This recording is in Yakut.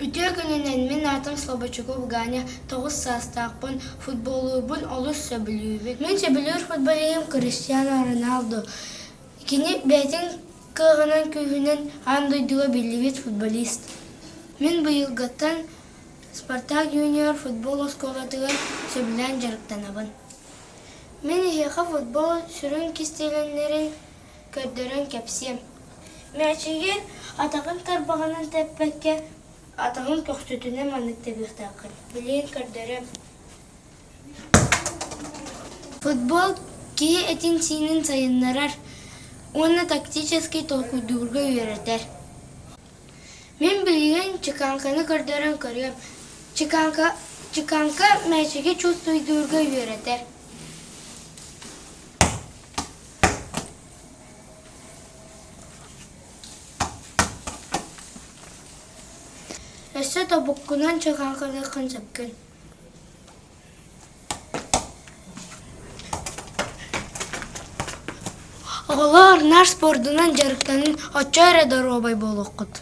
Үтүө күнүнэн мин аатым Слободчуков Ганя, 9 саастаахпын, футболлуурбун олус сөбүлүүбүн. Мин сөбүлүүр футболиһым Криштиану Роналду. Кини бэйэтин кыаҕынан күүһүнэн аан дойдуга биллибит футболист. Мин быйылгыттан «Спартак юниор» футбол оскуолатыгар сөбүлээн дьарыктанабын. Мин эһиэхэ футбол сүрүн кистэлэҥнэрин көрдөрөн кэпсиэм. Мээчиги атаҕын тарбаҕынан тэппэккэ, атаҕын көхсүтүнэн маннык тэбиэхтээххин. Билигин көрдөрүөм. Футбол киһи этин-сиинин сайыннарар уонна тактическай толкуйдуурга үөрэтэр. Мин билигин чеканканы көрдөрөн көрүөм. Чеканка, чеканка мээчиги чувствуйдуурга үөрэтэр. Өссө тобуккунан чеканкалыаххын сөпкүн. Оҕолор наар спордунан дьарыктанын оччо эрэ доруобай буолуоххут.